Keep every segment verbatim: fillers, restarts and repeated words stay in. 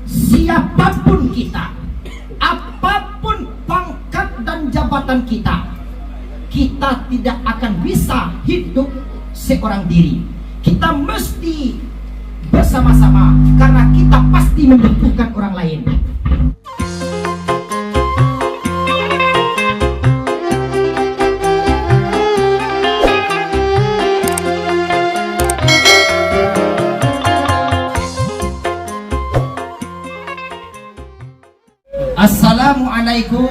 Siapapun kita, apapun pangkat dan jabatan kita, kita tidak akan bisa hidup seorang diri. Kita mesti bersama-sama, karena kita pasti membutuhkan orang lain. Assalamualaikum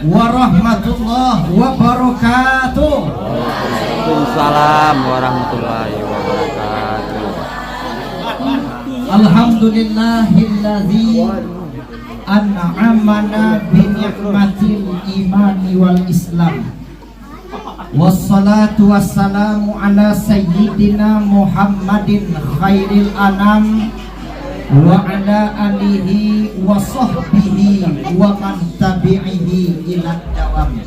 warahmatullahi wabarakatuh. Waalaikumsalam warahmatullahi wabarakatuh. Alhamdulillahilladzi an'amana bi ni'matil imani wal islam. Wassalatu wassalamu ala sayyidina Muhammadin khairil anam, wa ala alihi wa sahbihi wa man tabi'ihi ila dawam.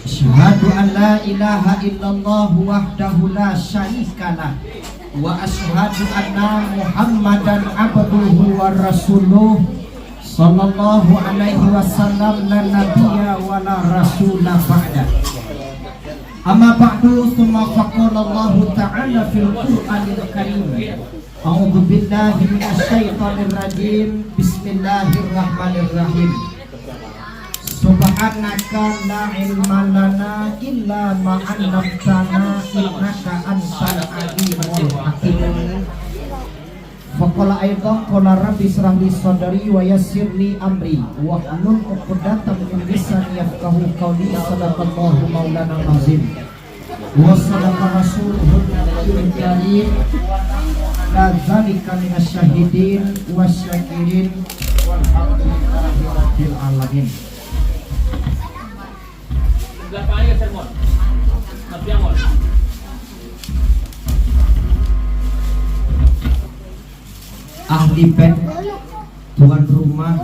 Asyhadu an la ilaha illallah wahdahu la syarikalah, wa asyhadu anna Muhammadan abduhu wa rasuluh, sallallahu alaihi wasallam, la nabiyya wa la rasula ba'da. Amma ba'du, tsumma faqala Allahu ta'ala fil Qur'anil Karim. A'udzu billahi minasy syaithanir rajim. Bismillahirrahmanirrahim. Subhanaka la ilma lana illa ma 'allamtana innaka antal alimul hakim. Faqala aidan qala rabbi shrah li sadri wa yassir li amri wahlul 'uqdatam min lisani yafqahu qauli. Sadaqallahu maulana azim. Wa sadaqa rasuluhun nabiyul karim. Kadzalika minasy syahidin wasyakirin. Walhamdulillahi rabbil alamin. Ahli bait, tuan rumah,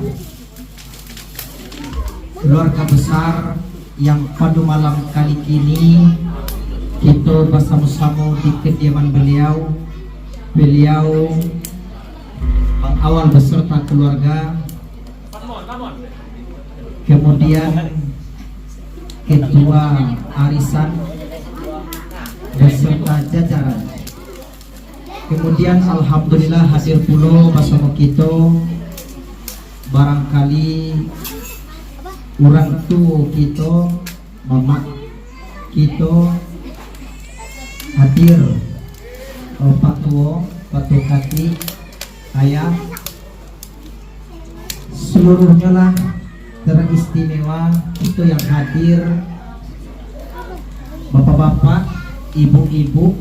keluarga besar yang pado malam kali kini kito basamo-samo di kediaman beliau. Beliau mangawal beserta keluarga, kemudian ketua arisan beserta jajaran. Kemudian, alhamdulillah, hadir pulo basamo kito, barangkali urang tuo kito, mamak kito hadir, eh, patuo, patuo katik, ayah, seluruhnyo lah, teristimewa kito yang hadir, bapak-bapak, ibu-ibu,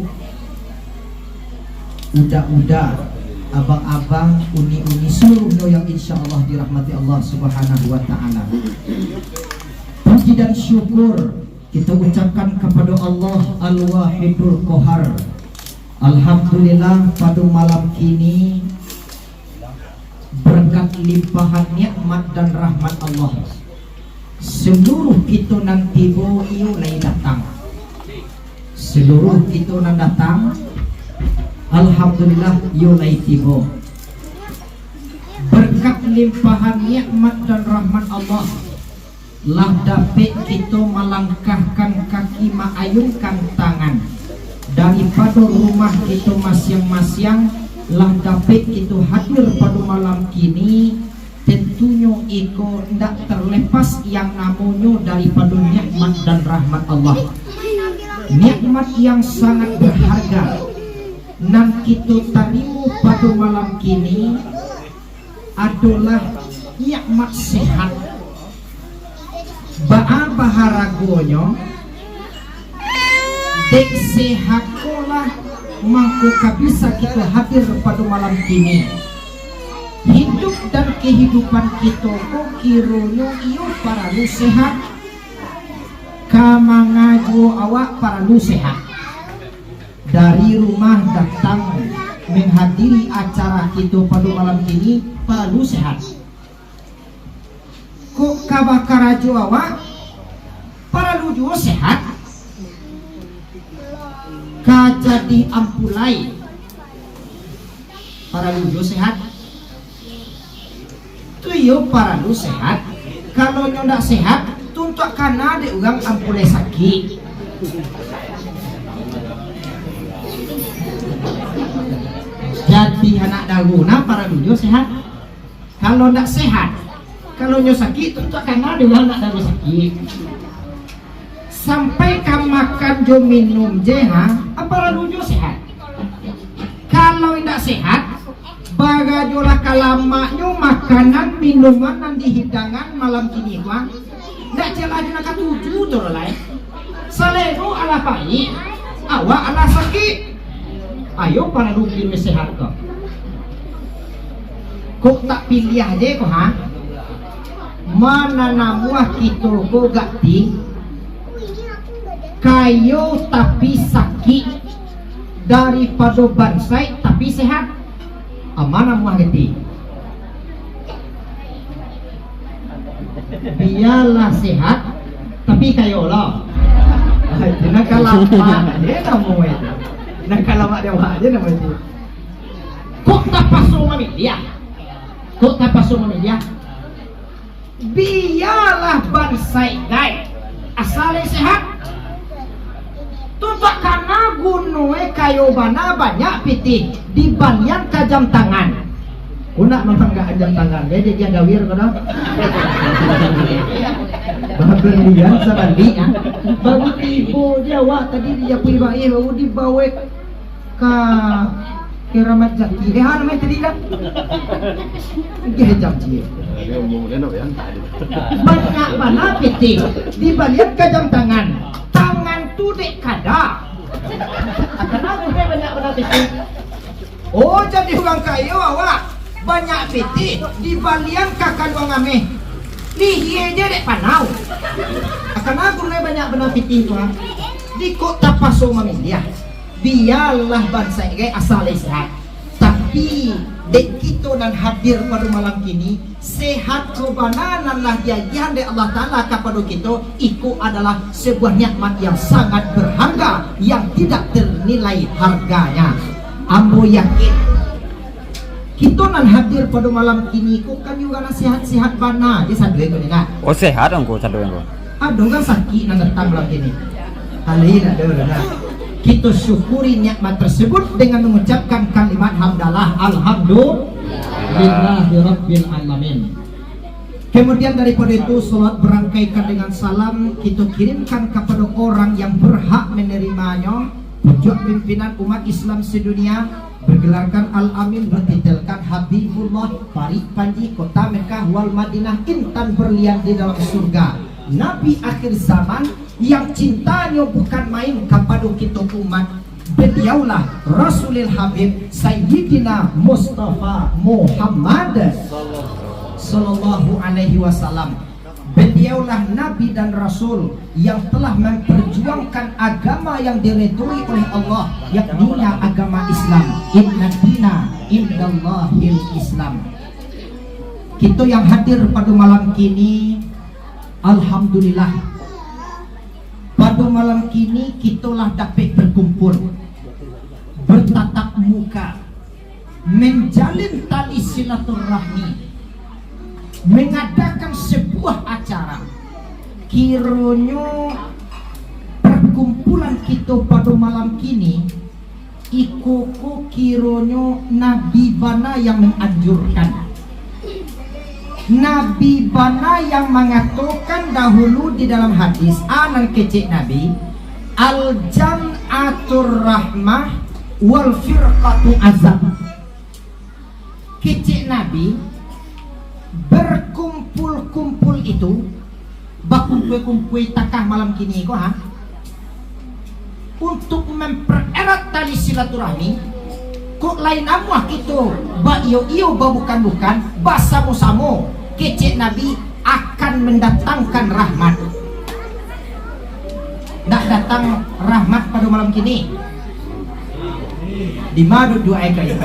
uda-uda, abang-abang, uni-uni, seluruhnyo yang insya Allah dirahmati Allah Subhanahu wa Ta'ala. Puji dan syukur kito ucapkan kapado Allah Al-Wahidul Qahar. Alhamdulillah, pado malam kini, berkat limpahan nikmat dan rahmat Allah, seluruh kito nan tibo, iyo lai datang. Seluruh kito nan datang, alhamdulillah, iyo lai tibo. Berkat limpahan nikmat dan rahmat Allah, lah dapek kito malangkahkan kaki, maayunkan tangan, daripado rumah kito masiang-masiang, lah dapek kito hadir pado malam kini, tentunyo iko ndak terlepas yang namonyo daripado nikmat dan rahmat Allah. Nikmat yang sangat berharga nan kito tarimo pado malam kini, adolah nikmat sehat. Baa baharagonyo? Dek sehat ko lah mangko ka bisa kito hadir pado malam kini. Hidup dan kehidupan kito ko kironyo iyo paralu sehat. Ka manga juo awak paralu sehat. Dari rumah datang menghadiri acara kito pado malam kini paralu sehat. Kok ka bakarajo awak, paralu juo sehat. Ka jadi ampulai, paralu juo sehat. Tu iyo paralu sehat. Kalau nyo ndak sehat, tuntuak kana dek urang ampulai sakik. Jadi anak daru nah paralu jo sehat. Kalau ndak sehat, kalau nyo sakik, tuntuak kana dek urang anak daru sakik. Sampai ka makan jo minum je, ha, paralu jo sehat. Kalau indak sehat, barajolah ka lamaknyo makanan, minuman nan dihidangan malam kini ko, ha. Ndak jelas jo nan katuju tu lai. Salero alah paik, awak alah sakik. Ayo paralu kini sehat ko. Kok tak piliah je ko, ha? Mana namuah kito ko gak ti, kayo tapi sakik, daripado bansaik tapi sehat. Aman namuah gak ti. Bialah sehat, tapi kayo lo. Ah, itu nak kalamak je namuah itu. Nak kalamak dia awak je namuah itu. Kok tapaso mamiliah? Kok tapaso mamiliah? Bialah bansaik gai, asal sehat. Tuntuak kana guno e kayo bana banyak pitih di balian ka jam tangan. Kok nak mamanggak jam tangan, gai, dia gawir ko dah. Babalian sabalik, ah. Baru tibo je awak tadi di Japui Baih, baru dibawa ka Keramat Jati. Eh, ha, namo tadi dah? Dia jam cie. Banyak bana pitih di balian ka jam tangan. Tangan tu dek kada. Akan aku banyak bana pitih. Oh, jadi urang kayo awak. Banyak pitih di balian ka kaluang ameh. Lihie je dek panau. Akan aku banyak bana pitih tu, ha. Di kok tapaso mamiliah. Bialah bansaik gai asal sehat. Tapi, dek kito nan hadir pado malam kini, sehat ko bana nan lah diagiahan dek Allah Ta'ala kapado kito, iko adalah sebuah nikmat yang sangat berharga, yang tidak ternilai harganya. Ambo yakin, kito nan hadir pado malam kini ko kan urang nan sehat-sehat bana je sadonyo ko, indak? Oh, sehat angku sadonyo ko. Ado urang sakik nan datang malam kini? Alai, ndak ado, ndak. Kito syukuri nikmat tersebut dengan mengucapkan kalimat hamdalah, Alhamdulillahirabbil alamin. Kemudian daripada itu, salawat berangkaikan dengan salam kito kirimkan kapado orang yang berhak menerimanyo, pucuk pimpinan umat Islam sedunia, bergelarkan Al-Amin, bertitelkan Habibullah, Parik Panji, Kota Mekah wal Madinah, intan berlian di dalam surga, Nabi akhir zaman yang cintanyo bukan main kapado kito umat. Beliaulah Rasulil Habib Sayyidina Mustafa Muhammad sallallahu alaihi wasallam. Beliaulah Nabi dan Rasul yang telah memperjuangkan agama yang diridhoi oleh Allah, yakninya agama Islam. Inna dina indallahil Islam. Kito yang hadir pado malam kini, alhamdulillah. Pado malam kini, kito lah dapek berkumpul, bertatap muka, menjalin tali silaturahmi, mengadakan sebuah acara. Kironyo perkumpulan kito pado malam kini, iko ko kironyo Nabi bana yang menganjurkan. Nabi bana yang mangatokan dahulu di dalam hadis, a, nan kecek Nabi, "Al-jam'atur rahmah wal firqatu azab." Kecek Nabi, berkumpul-kumpul itu, bakumpul-kumpul takah malam kini ko, ha? Untuk mempererat tali silaturahmi, kok lain amuah kito baiyo-iyo, babukan-bukan, basamo-samo, kecek Nabi akan mendatangkan rahmat. Ndak datang rahmat pado malam kini? Di ma duduak ai ka itu?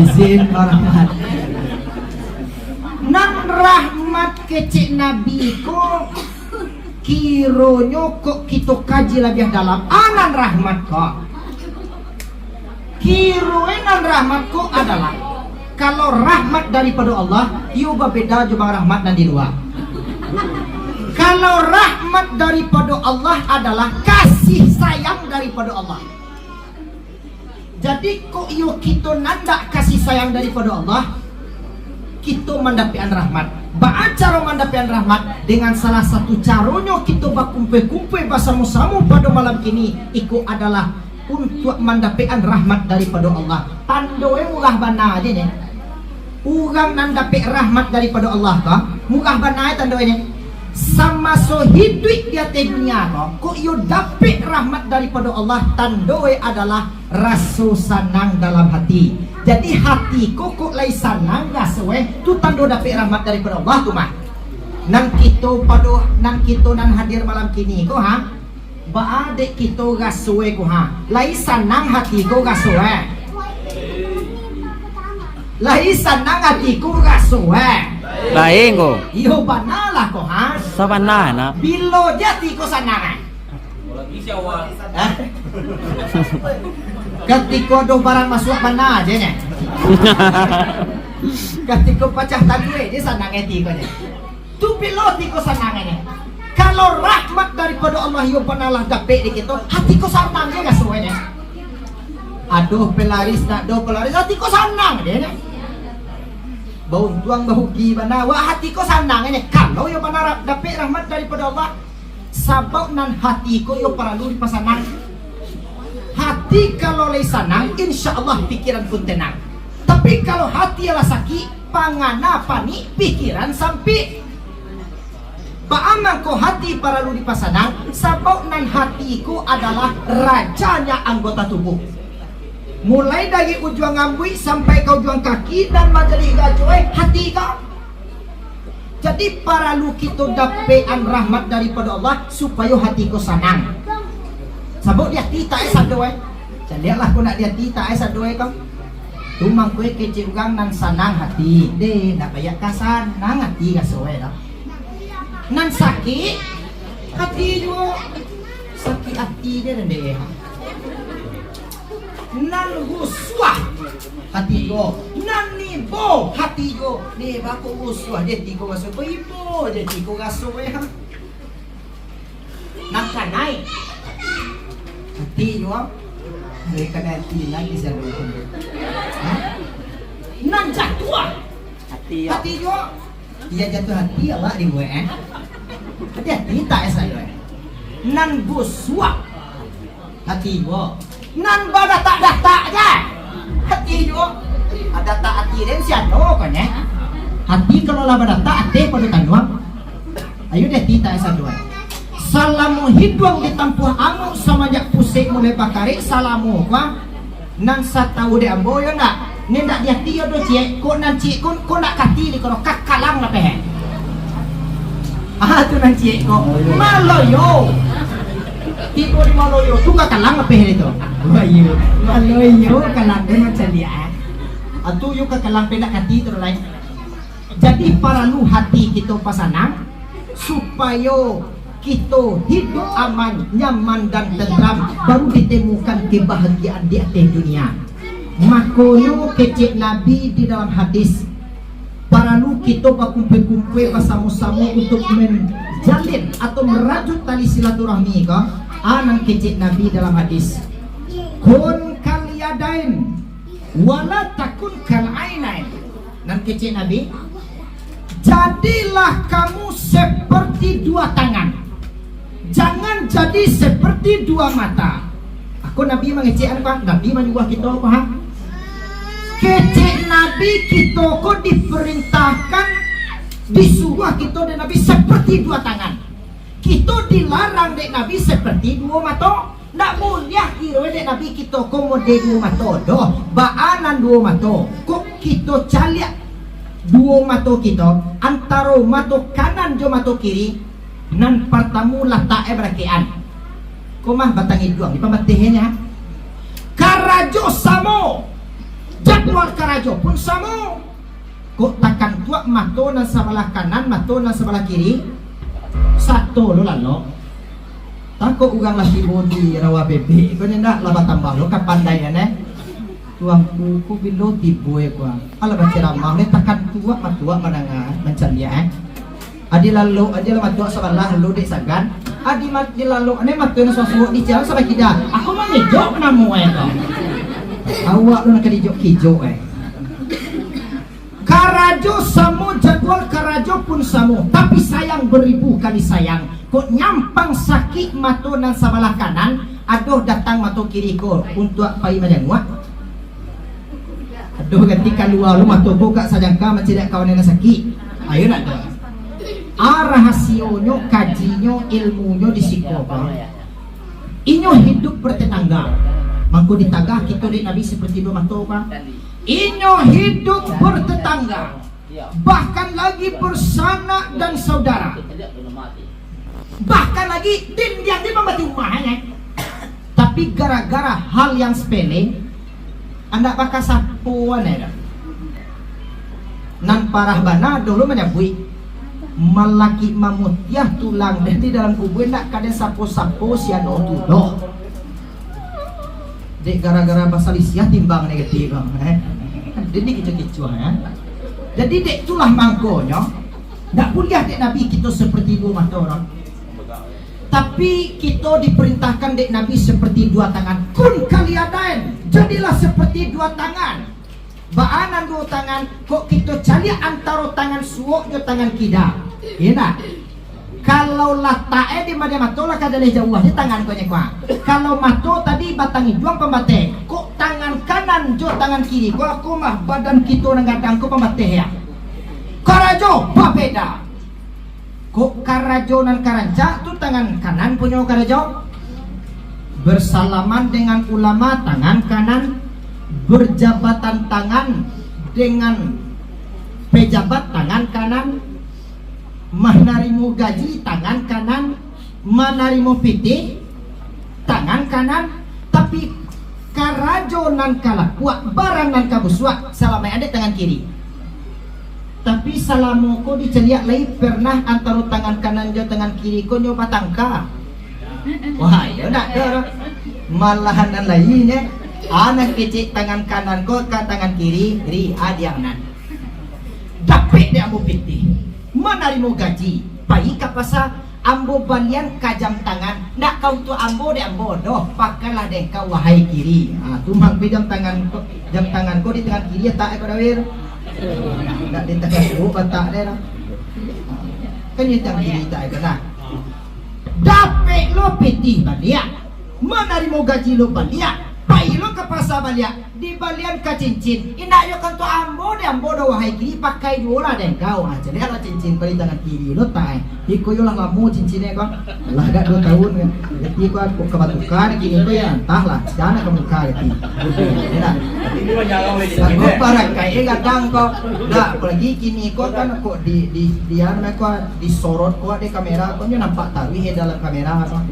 Izin rahmat. Nan rahmat kecek Nabi ko, kironyo kok kito kaji labiah dalam, a nan rahmat ko. Kironyo nan rahmat ko adalah Kalau rahmat daripado Allah, iyo babeda jo bang rahmat nan di lua. Kalau rahmat daripado Allah adalah kasih sayang daripado Allah. Jadi, kok iyo kito nandak kasih sayang daripado Allah, kito mandapekan rahmat. Baa caro mandapekan rahmat? Dengan salah satu caronyo kito bakumpua-kumpua basamo-samo pado malam kini, iko adalah untuak mandapekan rahmat daripado Allah. Tandoe murah bana je nyo. Urang nan dapek rahmat daripado Allah ko, murah bana tandoe nyo. Samaso hiduik di ateh dunia ko, kok iyo dapek rahmat daripado Allah, tandoe adalah raso sanang dalam hati. Jadi, hati ko kok lai sanang rasoe, tu tando dapek rahmat daripado Allah tu mah. Nan kito pado, nan kito nan hadir malam kini ko, ha? Baa dek kito rasoe ko, ha? Lai sanang hati ko rasoe? Lai sanang hati ko rasoe? Bae ko. Iyo, bana lah ko, ha? Sabana nak. Bilo je hati ko sanang, ha? Ha? Katiko ado barang masuak bana je nyo. Katiko pacah tagueh je sanang hati ko nyo. Tu bilo hati ko sanang nyo. Kalau rahmat daripado Allah iyo bana lah dapek di kito, hati ko sanang je rasoe nyo. Ado pelaris, ndak ado pelaris, hati ko sanang je nyo. Bauntuang, barugi bana, wak hati ko sanang nyo. Kalau iyo bana ra-, dapek rahmat daripado Allah, sabab nan hati ko iyo paralu dipasanang. Hati kalau lai sanang, insya Allah pikiran pun tenang. Tapi kalau hati lah sakik, pangana panik, pikiran sampik. Baa mangko hati paralu dipasanang, sabab nan hati ko adalah rajanyo anggota tubuh. Mulai dari ujuang rambuik sampai ka ujuang kaki, nan manjadi rajoe hati ko. Jadi, paralu kito dapekan rahmat daripado Allah, supayo hati ko sanang. Sabab di ati tak ai sado, eh. Caliaklah ko nak di ati tak ai sado, eh, ko. Tu mangko kecek urang nan sanang hati. Deh, nak banyak ka sanang hati rasoe dah. Nan sakik hati juo. Sakik hati je nan deh. Nan rusuah hati juo. Nan ibo hati juo. Deh, bako rusuah je hati ko raso. Ibo je hati ko raso, eh. Nan kanai hati juo. Deh, kanai hati lagi sado. Ha? Nan jatuah hati juo. Iyo, jatuah hati awak dibuek, eh. Hati-hati tak, eh, sayo, eh. Nan busuak hati juo. Nan badatak-datak je hati juo. Datak hati den siano ko nyo. Hati kalau lah badatak, ateh pado tanuang. Ayo deh, hati tak, eh, sayo, eh. Salamo hiduang ditampuah anguk, samanjak pusek mulai bakarek, salamo ko, ah. Nan satau dek ambo, yo ndak? Ni ndak di ati yo do ciek, kok nan ciek ko, kok ndak kati di kono, kakalang lapeh. Ah, tu nan ciek ko. Maloyo. Tibo di Maloyo, tu kakalang lapeh di tu. Maloyo. Maloyo, kalang tu macam dia, eh. Ah, tu yo kakalang pe ndak kati tu lain. Jadi, paralu hati kito pasanang, supayo kito hidup aman, nyaman, dan tentram, baru ditemukan kebahagiaan di ateh dunia. Makonyo, kecek Nabi di dalam hadis, paralu kito bakumpul-kumpul basamo-samo untuk menjalin atau merajut tali silaturahmi ko, a nan kecek Nabi dalam hadis, "Kun kal yadain, wala takun kal ainain." Nan kecek Nabi, "Jadilah kamu seperti dua tangan. Jangan jadi seperti dua mata." Ako Nabi mangecek apa? Nabi manyuruah kito apa, ha? Kecek Nabi, kito ko diperintahkan, disuruah kito dek Nabi seperti dua tangan. Kito dilarang dek Nabi seperti duo mato. Ndak buliah kiro dek Nabi kito ko model duo mato doh. Baa nan duo mato? Kok kito caliak duo mato kito, antaro mato kanan jo mato kiri, nan partamo latak e barakekan. Ko mah batang iduang di pamatihnyo. Karajo samo, jadwal karajo pun samo. Kok takantuak mato nan sabalah kanan, mato nan sabalah kiri, sato lo lalok. Takok urang lah tibo di Rawa Bebek, ko nyo ndak lah batambah lo kapandaian, eh. Tuanku, ko bilo tibo, eh, ko. Alah baceramah, leh takan tuak matuak mandanga, mancaliak, eh. Adi lalok, adi lah matuak sabalah, lo dek sagan. Adi mat-, di lalok, ne mato nan sasuok di jalan salah kida. Aku mangejok namo, eh, ko. Awak lo nak dijok-kijok, eh. Karajo samo, jadwal karajo pun samo, tapi sayang beribu kali sayang. Kok nyampang sakik mato nan sabalah kanan, adoh datang mato kiri ko untuak pai manjanguak. Adoh ganti kalua lo mato ko kak sajangka mancaliak kawan nan sakik. Ayo nak tu. Ah, rahasionyo, kajinyo, ilmunyo di siko, Bang. Inyo hidup bertetangga. Mangko ditagah kito dek Nabi seperti duo mato, Bang. Inyo hidup bertetangga, bahkan lagi bersanak dan saudara, bahkan lagi dindiang di pambati rumah, eh. Tapi gara-gara hal yang sepele, andak bakasapoan, eh, dah. Nan parah bana dulu manyabuik, malakik mamutiah tulang dari dalam kubur, indak ka den sapo-sapo si anu tu doh. Dek gara-gara basalisiah timbang negatif, eh. Jadi kicuah-kicuah, eh. Jadi dek itulah mangkonyo, ndak buliah dek Nabi kito seperti duo mato urang. Tapi kito diperintahkan dek Nabi seperti duo tangan. Kun kal yadain, jadilah seperti duo tangan. Baa nan duo tangan, kok kito caliak antaro tangan suok jo tangan kida. Iyo ndak? Kalau latak e di madiang mato lah ka jaleh jauah di tangan ko nyo ko. Kalau mato tadi batang iduang pambateh, kok tangan kanan jo tangan kiri ko, ko mah badan kito nan gadang ko pambateh ya. Karajo babeda. Kok karajo nan ka rancak tu tangan kanan punyo karajo. Bersalaman dengan ulama, tangan kanan. Berjabatan tangan dengan pejabat, tangan kanan. Manarimo gaji, tangan kanan. Manarimo pitih, tangan kanan. Tapi karajo nan ka lakuak, barang nan ka busuak, salamaik dek tangan kiri. Tapi salamo ko dicaliak lai pernah antaro tangan kanan jo tangan kiri ko nyo batangka. Wah, iyo ndak doh. Malahan nan lain, eh. Anak kecek tangan kanan ko ka tangan kiri, ri adiang nan. Dapek dek ambo pitih, manarimo gaji, pai ka pasa, ambo balian ka jam tangan, ndak ka untuak ambo dek ambo doh, pakailah dek engkau wahai kiri. Ha, tu mangko jam tangan ko, jam tangan ko di tangan kiri letak ko dawir. Ndak di tangan suok batak deh lah. Kan di tangan kiri letak ko nah. Dapek lo pitih baliak, manarimo gaji lo baliak, pai lo ka pasa baliak. Dibalian ka cincin, indak yo kanto ambo, di ambo do wahai kiri, pakai juo lah dek engkau. Ha, caliaklah cincin ko di tangan kiri lo, tai. Iko yo lah lamo cincin e ko. Lah agak duo tahun kan. Jadi ko kok ka batuka kini ko ya, antahlah. Jan ka muka kini. Yo ndak? Sabab barakaik e gadang ko. Ndak, apolai kini ko kan kok di, di, di anu ko disorot ko dek kamera ko nyo nampak taruih e dalam kamera ko.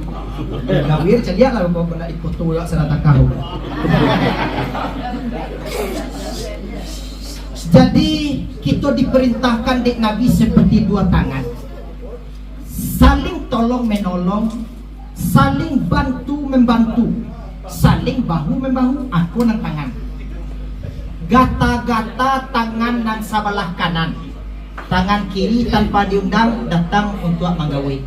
Gawir caliaklah ko nak difoto yo salah takah. Jadi, kito diperintahkan dek Nabi seperti duo tangan. Saling tolong menolong, saling bantu membantu, saling bahu membahu, ako nan tangan. Gata-gata tangan nan sabalah kanan. Tangan kiri tanpa diundang datang untuak manggawik.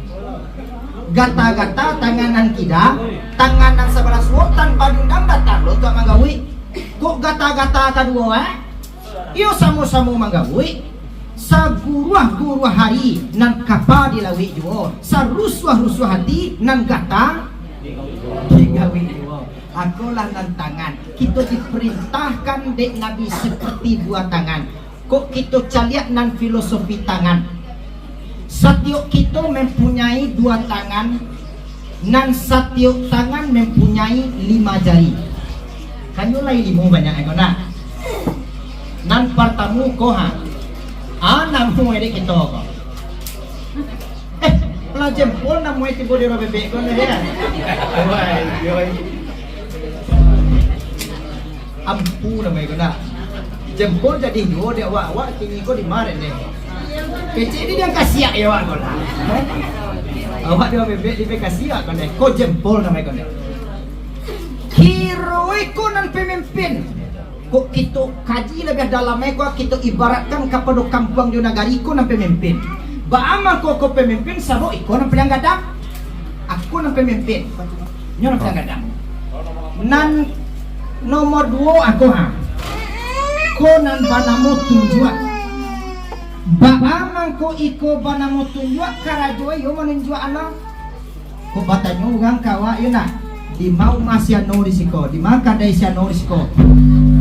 Gata-gata tangan nan kida, tangan nan sabalah suok tanpa diundang datang lo untuak manggawik. Kok gata-gata kaduo, eh? Iyo samo-samo manggawik. Saguruah-guruah hari nan kapa di lawik juo, sarusuah-rusuah hati nan gata digawik juo. Akolah nan tangan. Kito diperintahkan dek Nabi seperti duo tangan. Kok kito caliak nan filosofi tangan. Satiok kito mempunyai duo tangan, nan satiok tangan mempunyai limo jari. Kan yo lai limo banyak ko nah. Nan partamo ko ha. Ah, namo dek kito ko. Eh, lah jempol namo tibo di urang bebek ko nah ya. Wai, yoi. Ampu namo ko nah. Jempol jadi duo dek awak, awak kini ko di ma deh. Kecek ni dek kasiak ya awak ko nah. Awak di urang bebek di kasiak ko nah. Ko jempol namo ko nah. Kiro iko nan pemimpin. Kok kito kaji labiah dalam, eh, kok kito ibaratkan kapado kampuang jo nagari, iko nan pamimpin. Baa mangko ko pamimpin, sabab iko nan paliang gadang. Ako nan pamimpin. Nyo nan paliang gadang. Nan nomor duo ako, ha. Ko nan banamo tunjuak. Baa mangko iko banamo tunjuak, karajo iyo manunjuak anak. Kok batanyo urang ka awak, yo nak, di ma umah si anu di siko, di ma kadai si anu di siko.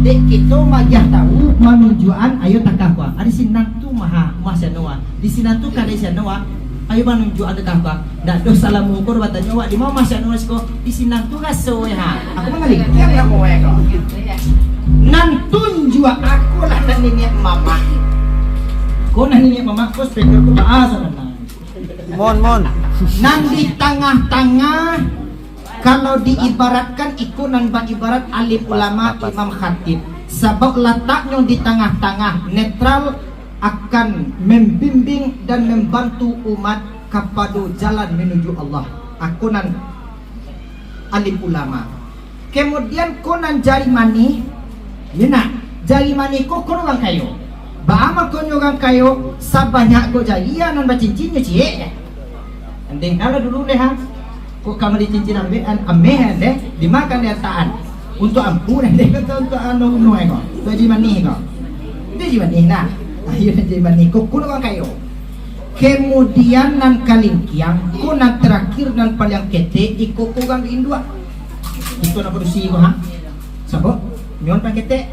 Dek kito magiah tahu manunjuakan, ayo takah ko, ah, di sinan tu maha umah si anu, ah. Di sinan tu kadai si anu, ah. Ayo manunjuakan takah ko, ah. Ndak doh salamo ko batanyo awak, di ma umah si anu di siko, di sinan tu raso, yo, ha. Ako mangalikiang lah ko, eh, ko. Nan tunjuak ako lah nan niniak mamak. Ko nan niniak mamak, ko speaker ko baa sabananyo. Mon, mon. Nan di tangah-tangah, kalau diibaratkan iko nan baibarat alim ulama, imam khatib. Sabab lataknyo di tangah-tangah, netral, akan membimbing dan membantu umat kapado jalan menuju Allah. Ako nan alim ulama. Kemudian ko nan jari manih, yo nak, jari manih ko, ko urang kayo. Baa mangkonyo urang kayo, sabanyak ko jari, nan bacincin nyo ciek je. Andeh, kalau dulu deh, ha. Kok ka mali cincin ambek, an-, ameh, andeh, dimakan di ataan. Untuak ampu, andeh, kata untuak anu, unu, eh, ko. Untuak jari manih ko. Itu jari manih, nah. Ayo, jari manih ko, ko urang kayo. Kemudian nan kalingkiang, ko nan terakhir, nan paliang ketek, iko ko urang di induak. Iko nan padusi ko, ha? Sabab nyo nan paliang ketek.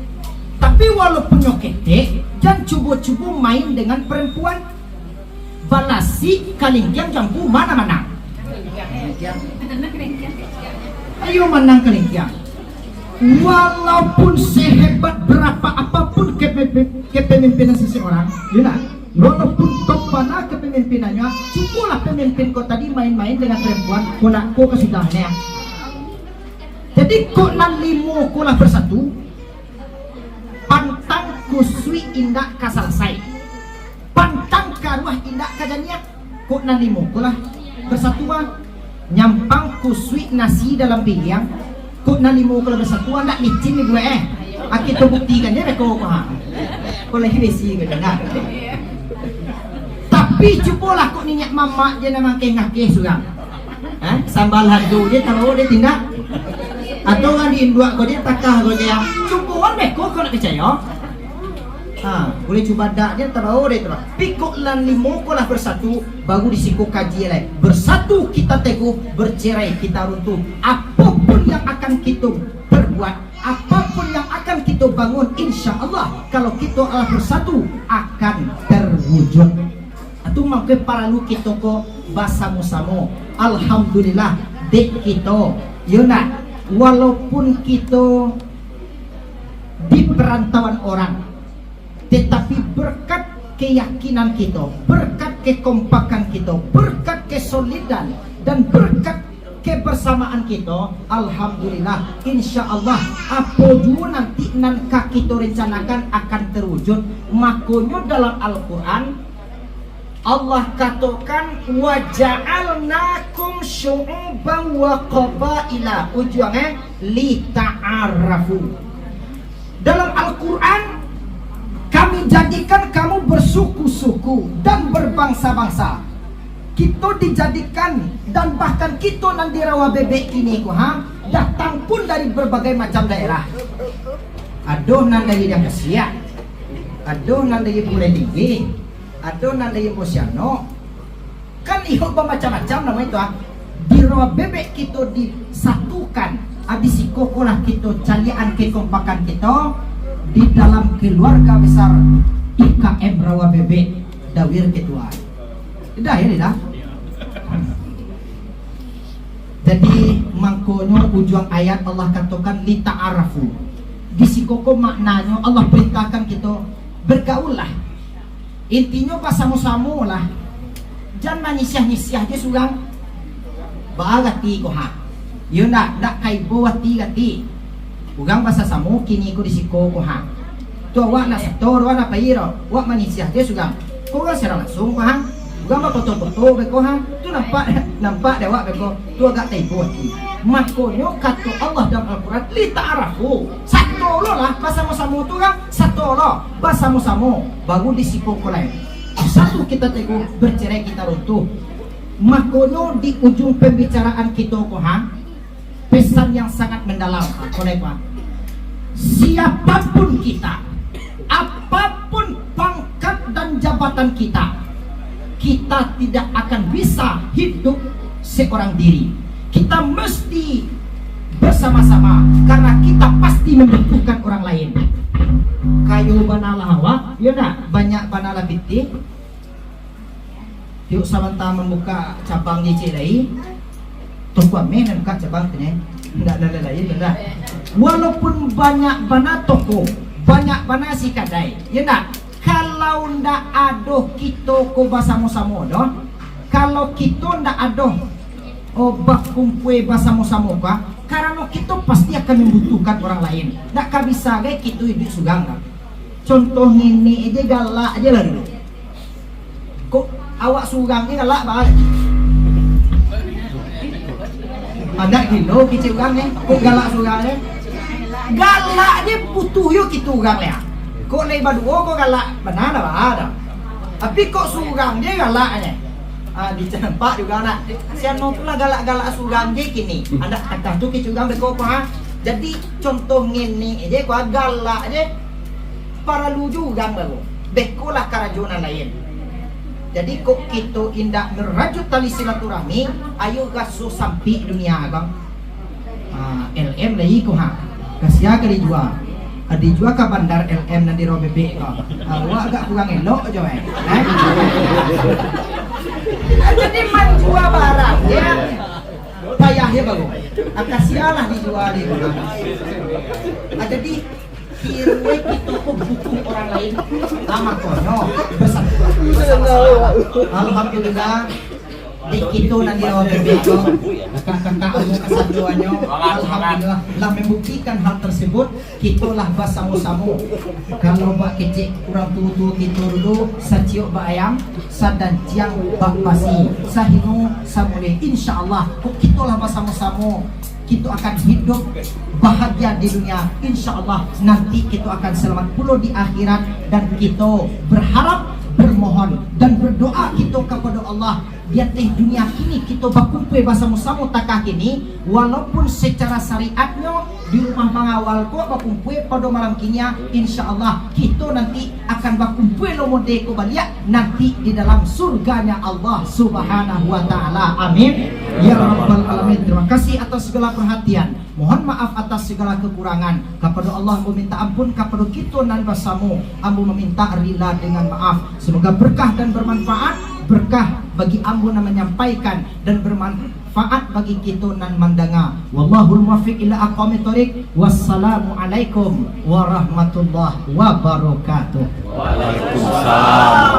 Tapi walaupun nyo ketek, jan cubo-cubo main dengan perempuan. Balasik kalingkiang jambu, ma nan manang? Ayo, manang kalingkiang. Walaupun sehebat berapa apapun kepe-, kepemimpinan seseorang, yo nak, walaupun top bana kepemimpinannyo, cubolah pemimpin ko tadi main-main dengan perempuan, ko nak ko ka sudah neh. Jadi, kok nan limo ko lah bersatu, pantang kusuik indak ka salasai, pantang karuah indak ka janiah. Kok nan limo ko lah bersatu, ah. Nyampang kusuik nasi dalam piriang, kok nan limo ko lah bersatu, ah, ndak licin dibuek, eh. Ah, kito buktikan je beko ko, ha. Ko lagi besi ko je, nah. Tapi cubolah kok niniak mamak je nan mangakeh-ngakeh surang. Ha? Sambal hado je, taruh dek tindak. Atau urang di induak ko je, takah ko je, ah. Cuboan beko kok nak picayo. Ha, buliah cubadak je, taruh dek tu lah. Pikok nan limo ko lah bersatu, baru di siko kaji lai. Bersatu kita teguh, bercerai kita runtuh. Apapun yang akan kito perbuat, apapun yang akan kito bangun, insya Allah, kalau kito alah bersatu, akan terwujud. Itu mangko paralu kito ko basamo-samo. Alhamdulillah, dek kito, yo nak, walaupun kito di perantauan orang, tetapi berkat keyakinan kito, berkat kekompakan kito, berkat kesolidan, dan berkat kebersamaan kito, alhamdulillah, insya Allah, apo juo nanti nan ka kito rencanakan akan terwujud. Makonyo dalam Al-Quran, Allah katokan, "Wa ja'alnakum syu'uban wa qabaila." Ujuang, eh, "Lita'arafu." Dalam Al-Quran, "Kami jadikan kamu bersuku-suku dan berbangsa-bangsa." Kito dijadikan, dan bahkan kito nan di Rawa Bebek kini ko, ha, datang pun dari berbagai macam daerah. Ado nan dari Dangkasiak, ado nan dari Pulai Tinggi, ado nan dari Posianok. Kan iyo bamacam-macam namo itu, ah. Di Rawa Bebek kito disatukan, ah, di siko ko lah kito caliakan kekompakan kito di dalam keluarga besar I K M Rawa Bebek, Dawir ketua. Dah, yo, dah. Jadi, mangkonyo ujuang ayat Allah katokan, "Lita'arafu." Di siko ko maknanyo Allah perintahkan kito bergaul lah. Intinyo basamo-samo lah. Jan manyisiah-nyisiah je surang. Baa gati ko, ha. Yo ndak, ndak kaibo ati gati. Urang basasamo kini ko di siko ko, ha. Tu awak nak sato, awak nak pai ro. Awak manyisiah je surang. Ko urang siaran langsung ko, ha. Urang bafoto-foto beko, ha. Tu nampak, nampak dek awak beko. Tu agak kaibo ati. Makonyo kato Allah dalam Al-Quran, "Lita'arafu." Satu Solo lah basamo-samo tu kan, sato lo basamo-samo, baru di siko ko lai. Satu kita teguh, bercerai kita runtuh. Makonyo di ujung pembicaraan kito ko ha, pesan yang sangat mendalam ha, ko lai ko ha. Siapapun kita, apapun pangkat dan jabatan kita, kita tidak akan bisa hidup seorang diri. Kita mesti bersama-sama karena kita pasti membutuhkan orang lain. Kayo bana lah awak, yo ndak? Banyak bana lah pitih. Yuk sabanta mambuka cabang je ciek lai. Toko ameh nan buka cabang tu nyo. Ndak ada lain dah. Walaupun banyak bana toko, banyak bana si kadai, yo ndak? Kalau ndak ado kito ko basamo-samo doh, kalau kito ndak ado, oh, bakumpua basamo-samo ko, karano kito pasti akan mambutuhkan urang lain. Ndak ka bisa gai kito iduik surang doh. Contoh ngini aja, galak aja lah dulu. Kok awak surang ni galak, Bang? Anak gilo kecil urang ni, kok galak surang ni? Galak je butuh yo kito urang ni. Kok lai baduo kok galak bana lah, Bang. Tapi kok surang je galak ni. Ah, di nampak juga nak. Si Ano tu lah galak-galak surang je kini. Anak atas tu kecil urang beko ko ha. Jadi contoh ngini aja ko ha, galak je. Paralu juo urang baru. Bekolah karajo nan lain. Jadi, kok kito indak merajut tali silaturahmi, ayo raso sampik dunia ko. Ah, L M lai ko ha. Kasia ka dijua. Ah, dijua ka bandar L M nan di Rawa Bebek ko. Ah, awak agak kurang elok jo eh. Eh? Ah, jadi manjua barang, yo. Payah yo baru. Ah, kasia lah dijua lai ko ha. Ah, jadi Kiro kito ko butuh urang lain. Ah, makonyo, basatu. Alhamdulillah, dek kito nan di Rawa Bebek ko, kakak-kakak ambo kasadoanyo, alhamdulillah, lah mambuktikan hal tersebut, kito lah basamo-samo. Kalau bak kecek urang tuo-tuo kito dulu, saciok bak ayam, sadanciang bak basi, sahingo samuleh. Insya Allah, kok kito lah basamo-samo, kito akan hidup bahagia di dunia. Insya Allah, nanti kito akan selamat pulo di akhirat. Dan kito berharap, bermohon, dan berdoa kito kapado Allah, di ateh dunia kini kito bakumpua basamo-samo takah kini, walaupun secara syariatnyo di rumah mangawal ko bakumpua pado malam kini, insya Allah, kito nanti akan bakumpua lo mode ko baliak nanti di dalam surganya Allah Subhanahu wa Ta'ala. Amin, ya Rabbal Alamin. Terima kasih atas segala perhatian. Mohon maaf atas segala kekurangan. Kapado Allah ambo minta ampun, kapado kito nan basamo, ambo maminta rila dengan maaf. Semoga berkah dan bermanfaat, berkah bagi ambo nan manyampaikan, dan bermanfaat bagi kito nan mandanga. Wallahul muwaffiq ila aqwamit thoriq. Wassalamualaikum warahmatullahi wabarakatuh. Waalaikumsalam.